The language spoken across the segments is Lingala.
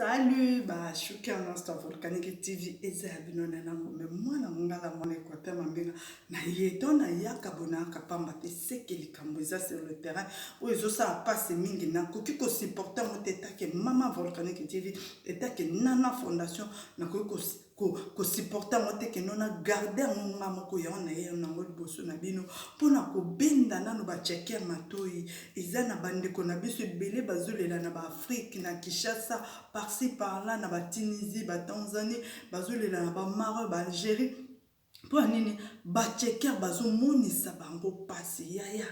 Salut ba shuki ya Master Volcanique TV eza ya bino na nango me mwana ngala mwana Equateur Mambenga na ye to na yaka bonaka pamba te seke likambo eza sur le terrain oyo ezosala pasi mingi nakoki ko supporter yango te etake mama Volcanique TV etake Nana Fondation nakoki ko ko ko supporter yango te kendo na garder yango nga moko yango na ye nango liboso na bino mpo na kobenda nano ba checker matoyi eza na bandeko na biso ebele bazolela na ba Afrique na Kinshasa par-ci par-là na ba Tunisie ba Tanzanie bazolela na ba Maroc ba Algérie mpo ya nini ba checker bazomonisa bango pasi yaya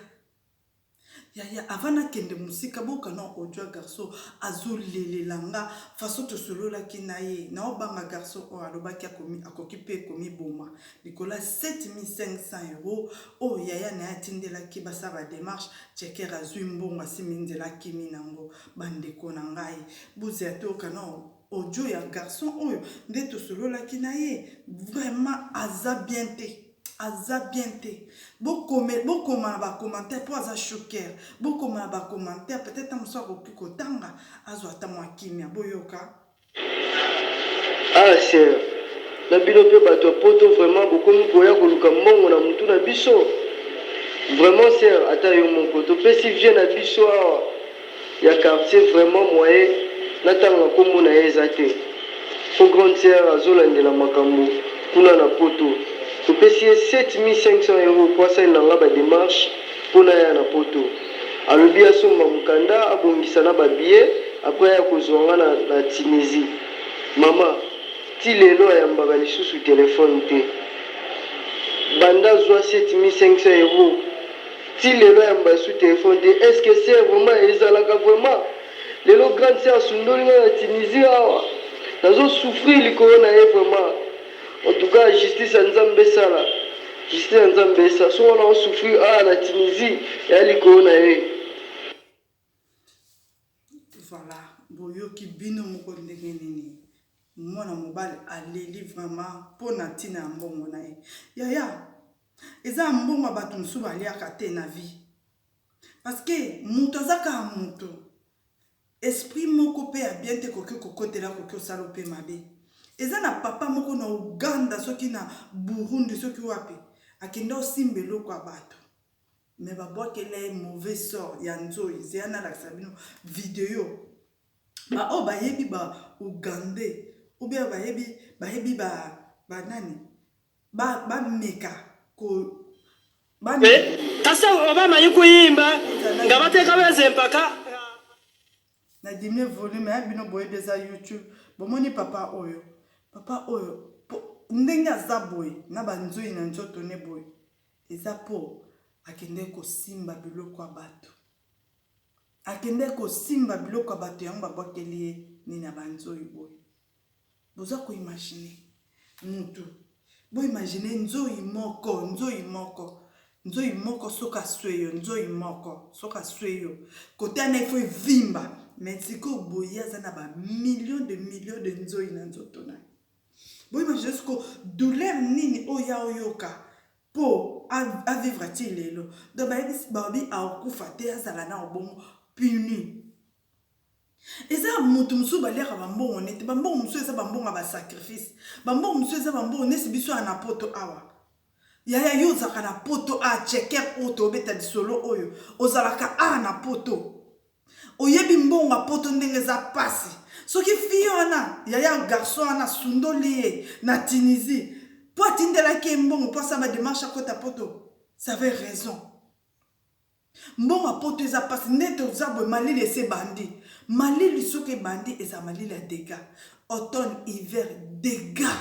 Yaya avant nakende musika boyoka nao audio ya garçon azolelela nga façon tosololaki na ye naobanga garçon oyo alobaki akomi akoki pe komiboma likolo ya 7500 euros oyo yaya na ye atindelaki basala ba demarche checker azui mbongo asimbi nzela akimi nango bandeko na ngai bozela toyoka nao audio ya garçon oyo nde tosololaki na ye vraiment aza bien te aza bien te bokome bokoma na ba commentaire po aza choquer bokoma na ba commentaire peut-être mosusu akoki kotanga azwa ata mwa kimia boyoka. Ah sœur na bino pe batu ya poto vraiment bokomi koya koluka mbongo na mutu na biso vraiment sœur ata yo moko topesi vieux na biso awa ya quartier vraiment moyen na tanga kombo na ye eza te po grande sœur azolandela makambo kuna na poto topesi ye 7500 euros po asalela nga ba demarche po naya na poto alobi asomba mukanda abongisa na ba billet après aya kozua nga na na Tunisie mama ti lelo ayambaka lisusu telephone te banda azua 7500 euros Ti lelo ayamba lisusu telephone te est ce que sœur vraiment ezalaka vraiment lelo grande sœur asundoli nga na Tunisie awa nazo souffrir likolo na ye vraiment en tout cas justice ya nzambe esala justice ya nzambe esala soki nga nao souffrir awa na Tunisie eya likolo na ye. Voilà, boyoki bino moko ndenge nini mwana mobali aleli vraiment mpo na ntina ya mbongo na ye yaya Eza ya mbongo ya batu mosusu baliaka te na vie parce que mutu aza kaka mutu esprit moko pe ya bien te ekoki kokotela akoki osala yo pe mabe eza na papa moko na Ouganda soki na Burundi soki wapi akenda osimba eloko ya batu mais babwakela ye mauvais sort ya nzoyi zela nalakisa bino video ba oyo bayebi ba ougandais ou bien bayebi bayebi ba ba nani Ba ba meka ko ba meka. Kasita oba amanyi kuyimba nga bateekawo ezo empaka. Na diminuer volume hein bino boyebi eza YouTube bomoni papa oyo papa oyo po ndenge aza boye na ba nzoyi na nzoto ne boye eza po akendeki kosimba biloko ya batu akendeki kosimba biloko ya batu yango babwakeli ye nini ya ba nzoyi boye. Boza ko imaginer mutu bo imaginer nzoyi moko nzoyi moko nzoyi moko soki aswe yo nzoyi moko soki aswe yo kote wana il faut evimba mais sikoyo boye aza na ba millions de millions de nzoyi na nzoto na ye bo imaginer sikoyo douleur nini oyo ya oyoka po a vivre ti lelo donc bayebisi balobi akokufa te azala nao bongo puni. Eza mutu mosusu baliaka ba mbongo nete ba mbongo mosusu eza ba mbongo ya ba sacrifice ba mbongo mosusu eza ba mbongo nesi biso awa na poto awa yaya yo ozalaka na poto awa checker oyo tobeta lisolo oyo ozalaka awa na poto oyebi mbongo ya poto ndenge eza pasi soki fille wana yaya garçon wana asundoli ye na Tunisie po atindelaki ye mbongo po asala ba demarche akota poto ça avait raison Mbongo ya poto eza pasi nde toza boye malili esi ebandi malili soki ebandi ezala malili ya degat automne hiver degat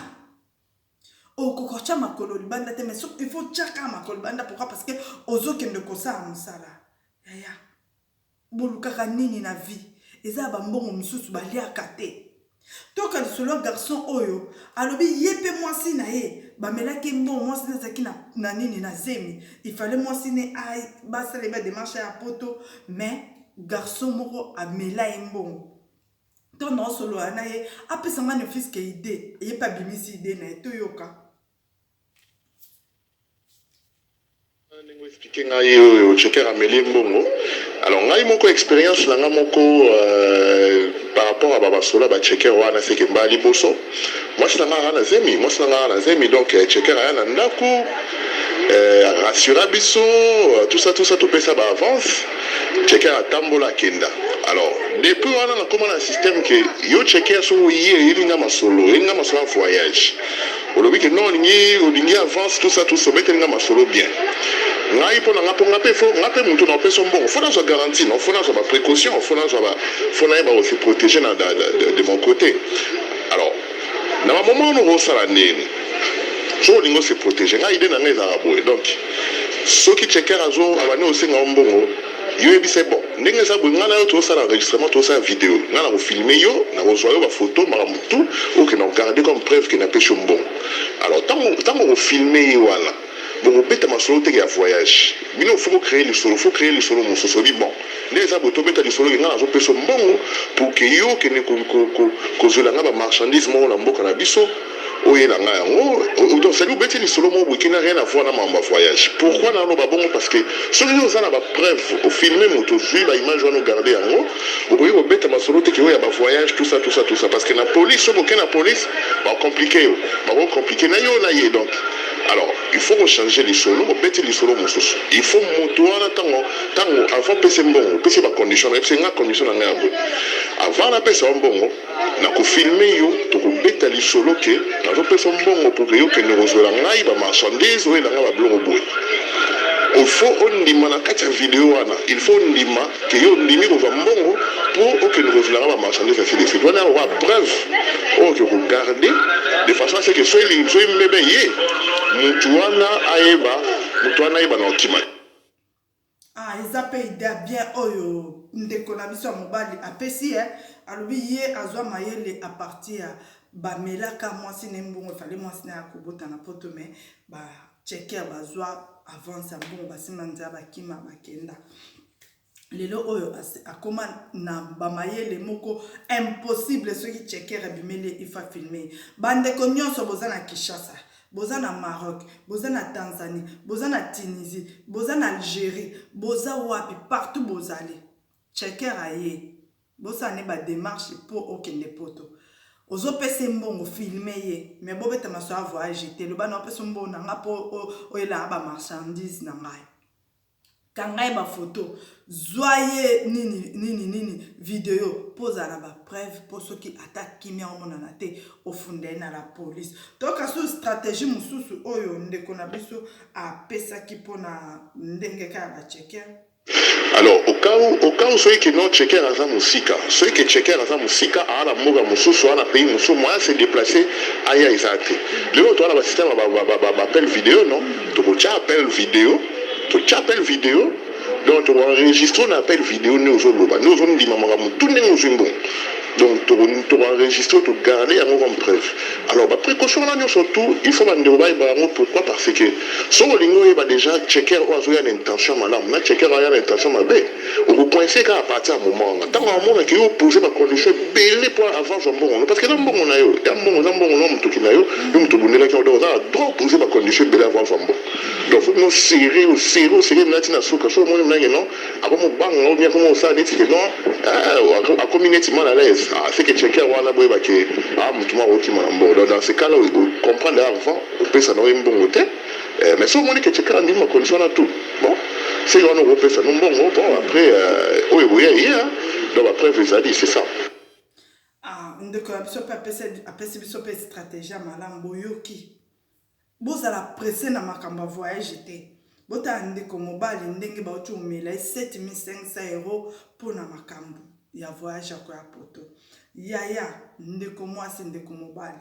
okoka kotia makolo libanda te mais il faut otia kaka makolo libanda pourquoi parce que ozokende kosala mosala yaya bolukaka nini na vie eza ya bambongo mosusu baliaka te Toyoka lisolo ya garçon oyo alobi ye pe mwasi na ye bamelaki ye mbongo mwasi ne azalaki na, na nini na zemi il fallait mwasi ne basala ye ba demarche ya poto mais garçon moko amela ye mbongo ntango naosolola na ye apesa nga ne fils que idee ye pe abimisi idee na ye toyoka. Ndenge o expliquer ngai oyo Joker ameli ye mbongo alors ngai moko experience na ngai moko euh, Par rapport ya ba masolo ya ba checker wana c'est que mbala liboso mwasi na nga aza na zemi, mwasi na nga aza na zemi donc checker aya na ndaku a rassura biso tout ça tout ça topesa ba avance checker atambola akenda alors depuis wana nakoma na système que yo checker soki oye oyeli nga masolo oyeli nga masolo ya voyage Olobi ke non olingi olingi avance tout ça tout ça obeteli nga masolo bien ngai pona nga po nga pe faut nga pe mutu na opesa mbongo faut nazwa garantie non faut nazwa ba précaution faut nazwa ba faut nayeba ko se protéger na de mon côté alors na ba moment wana okosala ndeni soki olingi ose protéger ngai idée na ngai ezalaka boye donc soki checker azo abandi kosenga yo mbongo Yo yebisa ye bon ndenge eza boye nga na yo tozosala enregistrement tozosala video nga nako filme yo nakozua yo ba photo makambo tout oke nako garde comme preuve ke napesi yo mbongo alors tango tango oko filme ye wana bokobeta masolo teke ya voyage bino faut bo cree lisolo faut cree lisolo mosusu olobi bon nde eza boye tobeta lisolo ke nga nazopesa yo mbongo pour ke yo okende ko ko ko kozuela nga ba marchandise moko na mboka na biso Oyela nga yango donc c'est à dire obeti lisolo moko boye qui n'a rien à voir na makambo ya voyage. Pourquoi naloba bongo parce que soki yo oza na ba preuves o filmer moto ozui ba images wana o garder yango okoki kobeta masolo te ke oyo ya ba voyage tout ça tout ça tout ça parce que na police soki oke na police ba compliquer yo bako compliquer na yo na ye donc alors il faut ko changer lisolo obeti lisolo mosusu il faut moto wana tango tango avant opesa ye mbongo opesi ye ba conditions na yebisa ye nga condition na nga ya boye avant napesa yo mbongo Nako filmer yo toko beta lisolo ke nazo pesa yo mbongo pour que yo okende kozuela ngai ba marchandises oyela ngai ba biloko boye. Il faut ondima na kati ya video wana il faut ondima ke yo ondimi kozua mbongo pour okende kozuela ngai ba marchandises ainsi de suite. Wana eza preuve oyo ke oko garder de façon à ce que soki mbeba eye mutu wana ayeba mutu wana ayeba na okima te. Ah eza pe idee ya bien oyo ndeko na biso ya mobali apesi eh. Alobi ye azwa mayele a partir ya bamelaka mwasi na ye mbongo efale mwasi na ye akobota na poto mais ba checker bazwa avance ya mbongo basimba nzela bakima bakenda lelo oyo akoma na bamayele moko impossible soki checker abimeli ye ifa filme bandeko nyonso boza na Kinshasa Boza na Maroc, boza na Tanzanie, boza na Tunisie, boza na Algerie, boza wapi partout bozali. Checker aye. Bosala ne ba demarche po okende poto. Ozo pesa ye mbongo filme ye mais bobeta masolo ya voyage te loba na opesa mbongo na nga po oyela nga ba marchandise na ngai. Kanga ye ba photo, zwa ye nini nini nini video po ozala na ba preuve po soki ata kimia omonana te ofunda ye na la police. Toyoka susu strategie mosusu oyo ndeko na biso apesaki pona ndenge kaka ya ba checker. Alors au cas où au cas où soki que non checker aza musika soki que checker aza musika aa na mboka mosusu aa na pays mosusu moyen se déplacer aya eza te lelo toa na ba système ya ba ba ba appel video non tokotia appel video Totia appel video donc toko enregistre na appel video nde ozo loba nde ozo ndima makambo tout ndenge ozui mbongo donc toko toko enregistre to garder yango comme preuve alors ba précaution wana nyonso tout il faut ba ndeko bayeba yango pourquoi parce que soki olingi oyeba déjà checker oyo azoya na intention malamu na checker oyo aya na intention mabe oko coincer kaka à partir ya moment wana ntango amona ke yo opose ba condition ebele po avant azwa mbongo no parce que eza mbongo na yo ya mbongo eza mbongo na motoki na yo yo moto obundelaki yango donc oza na droit opose ba condition ebele avant azwa mbongo Donc faut bino serrer o serrer o serrer mna ti na suka soki omoni mna ke non akomi obanga ou bien akomi osala neti ke non eh, akomi neti mal à l'aise ah, c'est que checker wana boyeba ke ah mutu moko akokima na mbongo donc dans ce cas là comprendre avant opesa na yo mbongo te eh, mais soki omoni ke checker andimi ma condition wana tout bon c'est wana okopesa no mbongo bon après euh, oyo ekoya ye donc ba preuve ezali c'est ça. Ah, ndeko na biso mpe apesi biso mpe stratégie ya malamu boyoki Bozala presse na makambo ya voyage te. Botala ndeko mobali ndenge bauti komela ye 7500 euros mpo na makambo ya voyage ya koya poto. Yaya, ndeko mwasi, ndeko mobali,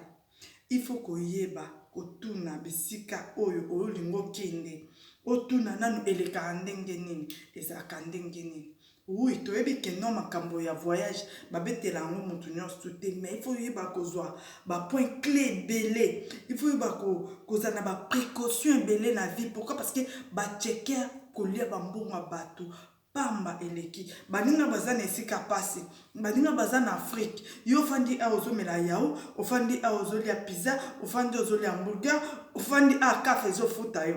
il faut koyeba kotuna bisika oyo olingi okende. Otuna nanu elekaka ndenge nini, ezalaka ndenge nini. Oui toyebi que non makambo ya voyage babetela yango mutu nyonso te mais il faut oyeba kozwa ba point clé ebele il faut oyeba kozala na ba précaution ebele na vie pourquoi parce que ba checker kolia ba mbongo ya bato pamba eleki baninga baza na esika pasi baninga baza na Afrique yo ofandi awa ozomela yaourt ofandi awa ozolia pizza ofandi ozolia hamburger ofandi awa kafe ezofuta yo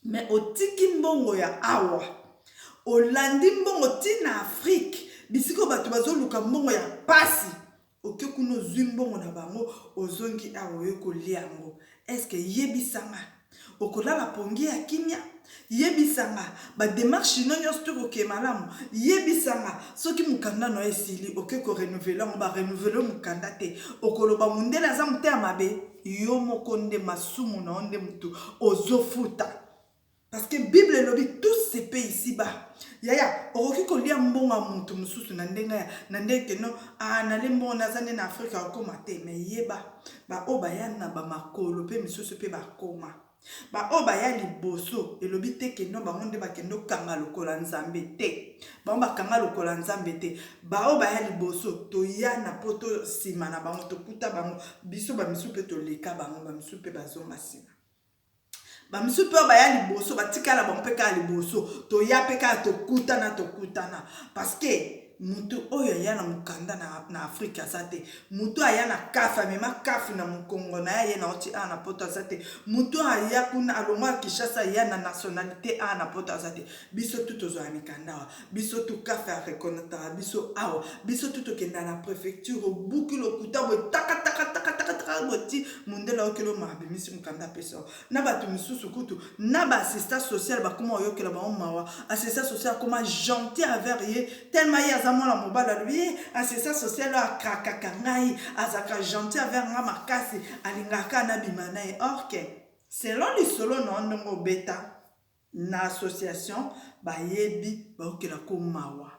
Mais otiki mbongo ya awa olandi mbongo ti na Afrique. Bisika oyo bato bazoluka mbongo ya pasi, oke kuna ozwi mbongo na bango, ozongi awa oye kolia yango. Est-ce que yebisa nga, okolala pongi ya kimia? Yebisa nga, ba demarches no nyonso to ekoke malamu? Yebisa nga, soki mokanda na yo esili, oke ko renouveler yango, ba renouveler mokanda te, okoloba mondele aza motema mabe? Yo moko nde masumu na yo nde mutu ozofuta. Parce que Bible elobi tout se paie ici bas. Yaya, okoki kolia mbongo ya mutu mosusu na ndenge ya na ndenge que non, ah nale mbongo naza nde na Afrique akoma te, mais yeba ba oyo baya na ba makolo pe misusu pe bakoma. Ba oyo baya liboso elobi te que non bango nde bakende okanga lokola Nzambe te. Bango bakanga lokola Nzambe te. Ba oyo baya liboso toya na poto sima na bango tokuta bango biso ba misusu pe toleka bango ba misusu pe bazonga sima. Ba misusu pe oyo baya liboso batikala bango pe kaka liboso toya pe kaka tokutana tokutana parce que mutu oyo aya na mokanda na, na Afrique aza te mutu aya na CAF amema CAF na mokongo na ye aye na oti awa na poto aza te mutu aya kuna alongwa Kinshasa aya na nationalité awa na poto aza te biso tu tozwa mikanda awa biso tu CAF a reconnaîtraka biso awa biso tu tokenda na prefecture obuki lokuta boye taka taka taka taka taka boye ti mondele ayokeli yo mawa abimisi mokanda apesa yo na bato misusu kutu na ba assistant social bakoma oyokela bango mawa assistant social akoma gentil envers ye tellement ye aza mwana mobali alobi ye assistant social oyo akrakaka ngai azalaka gentil envers nga makasi alingaka kaka nabima na ye or que selon lisolo na yo ndenge obeta Na association bayebi bayokela ko mawa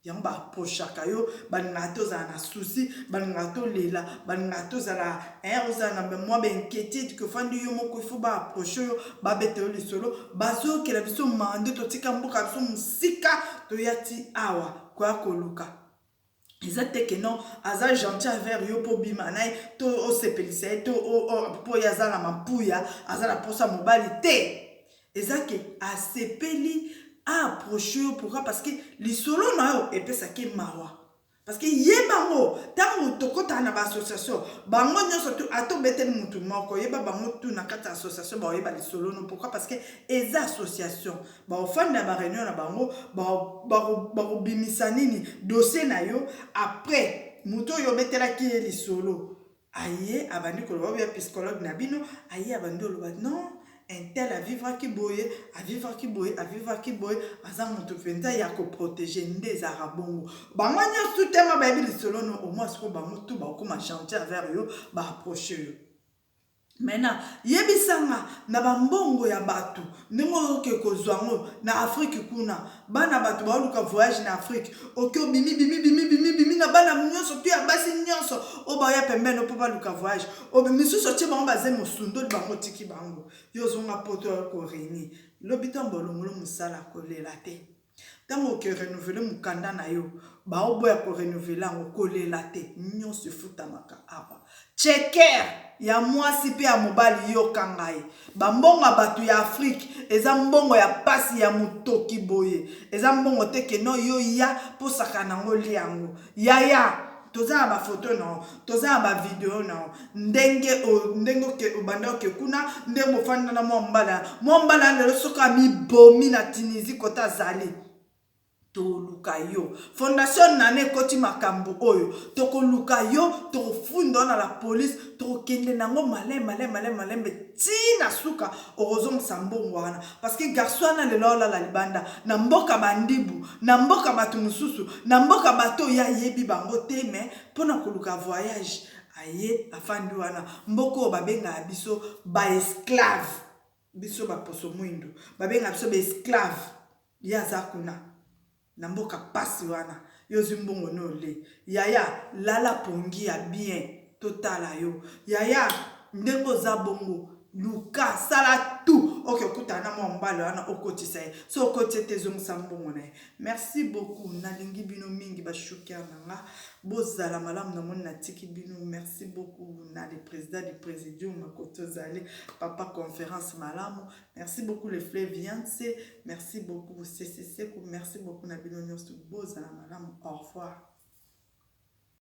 yango ba approchaka yo balingaka te ozala na souci balingaka te olela balingaka te ozala hein, ozala na mwa ba inquiétude que ofandi yo moko il faut ba approche yo babeta yo lisolo bazoyokela biso mawa nde totika mboka biso mosika toya ti awa koya koluka eza te que non aza gentil envers yo mpo obima na ye to osepelisa ye to mpo ye aza na mampuya aza na mposa mobali te eza ke asepeli aapproche yo pourquoi parce que lisolo na yo epesaki mawa parce que ye bango ntango tokotaka na baassociation bango nyonso tu ata obeteli motu moko yeba bango tu na kati ya association baoyeba lisolo no pourquoi parce que eza association Bakofanda ba reunion na bango bakobimisa nini dossier na yo après moto oyo obetelaki ye lisolo aye abandi koloba oyo psychologue na bino aye abandi oloba non un tel avivraki boye avivraki boye avivraki boye aza moto mpenza ya koprotege nde ezalaka bongo bango nyonso tema bayebi lisolo no omoi sikoyo bango tu bakokoma gentil envers yo baapproche yo Maintenant, yebisa nga na ba mbongo ya batu ndenge oke kozwa yango na Afrique kuna bana batu baoluka voyage na Afrique oke obimi bimi bimi bimi bimi na bana nyonso tu ya basi nyonso oyo baoya pembeni mpo baluka voyage obi misusu otie bango bazemi osundoli bango otiki bango yo ozonga poto oyo koreni lobi ntango bolongolo mosala kolela te Tango oke renouveler mukanda na yo, bao boya ko renouveler yango, kolela te, nionso efutamaka awa. Checker ya mwasi pe ya mobali yoka ngai. Ba mbongo ya batu ya Afrique eza mbongo ya pasi ya mutoki boye. Eza mbongo te que non yo ya po sakana nango lia yango. Yaya toza na ba photo na yo, toza na ba video na yo. Ndenge ndenge oke obanda oke kuna ndenge bofanda na mwa mobali wana. Mwa mobali wana lelo soki amibomi na Tunisie kote azali toluka yo. Fondation Nana ekoti makambo oyo. Tokoluka yo, tokofunda yo na la police, tokokende nango malembe malembe malembe malembe ti na suka okozongisa mbongo wana. Parce que garçon wana lelo aolala libanda na mboka ba ndibu, na mboka bato mosusu, na mboka bato oyo ye ayebi bango te mais pona koluka voyage aye afandi wana. Mboka oyo babengaka biso ba esclave, biso ba poso mwindu babengaka biso ba esclave, ye aza kuna na mboka pasi wana yo ozwi mbongo no ole yaya lala pongi ya bien totala yo yaya ndenge oza bongo luka sala tout oke okutana na mwa mobali wana okotisa ye so okotisa te ezongisa mbongo na ye merci beaucoup nalingi bino mingi ba chouker na nga bozala malamu namoni natiki bino merci beaucoup na le président du présidium koto ozali papa conférence malamu Merci beaucoup le fleuve Yanse, merci beaucoup Sese Seko, merci beaucoup na bino nyonso bozala malamu. Au revoir.